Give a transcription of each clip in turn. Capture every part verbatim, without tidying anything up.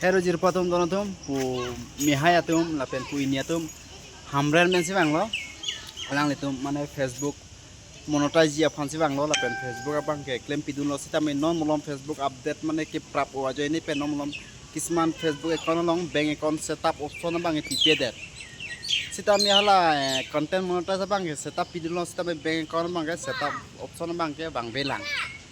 Hello jirpo atum, don atum, pu Mihai atum lapen pu Ini atum, Hamren pensi vanglo. Alanglitum mane Facebook monetize ji aphansi vanglo, lapen Facebook abang ke klem pidunlo, sitame non malom Facebook update mane keprap o ajoine pen non malom kisman Facebook account along bank account setup option abang ke pipedet. Sitame hala, eh, content monetize abang ke setup pidunlo, sitame bank account abang ke setup option abang ke vangvelang.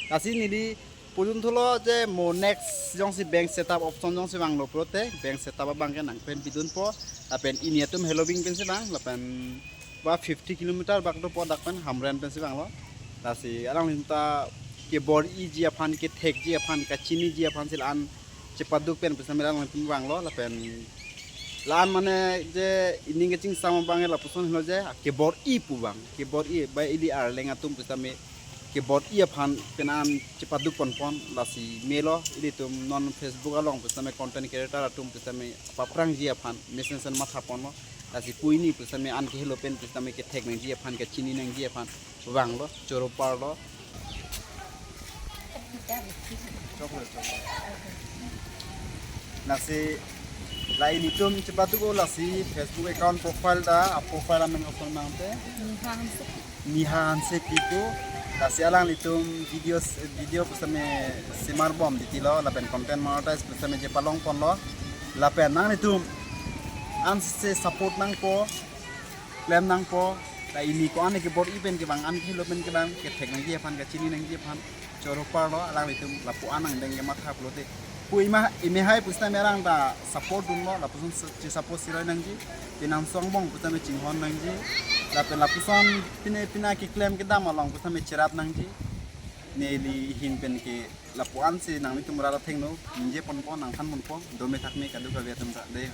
Lasi neli pudun thulo je mo next jongsi bank setup option jongsi vanglo pulote bank setup abang ke nangklem pidunpo. Lapen Ini atum Helobing pensi vang, lapen ba fifty kilometer bak dopo, dak pen Hamren pensi vanglo. Lasi alanglitum ta kebor-i ji aphan, kethek ji aphan, kachini ji aphansi la-an chepaduk pen pusitame alanglitum vanglo. Lapen la-an mane je ining kachingsam abang ke lapuson helo je, ah, kebor-i pu vang, kebor-i ba ili Arleng atum pusitame kebor-i aphan pen an chepaduk ponpon. Lasi melo ilitum non Facebook along pusitame content creator atum pusitame paprang ji aphan mesen sen matha ponlo. Lasi pu Ini pusitame an kehelo pen pusitame kethek nangji aphan, kachini nangji aphan vanglo, choro parlo. Lasi la ilitum chepaduk o, lasi Facebook account profile ta, a profile amen koson nangte? Niha Hansepi. Niha Hansepi pu. Lasi alanglitum videos, video pusitame semarbom titilo, lapen content monetize pusitame chepalong ponlo. Lapen nanglitum ansi support nangpo, klem nangpo. La Ini ko-an kebor-i pen kevang, an kehelo pen kevang, kethek nangji aphan, kachini nangji aphan choro parlo. Alanglitum lapu-an angdeng kematha pulote, pu Ima, Imihai pusitame arang ta support dunlo, lapuson se-, che-support siroi nangji, penang song bong pusitame chinghon nangji, lapen lapuson pine pina keklem kedam along pusitame cherap nangji. Neli ahin pen ke lapu-ansi nanglitum rat athengno ningje ponpo, nangthan ponpo, dome thakme kadokave atum ta dei.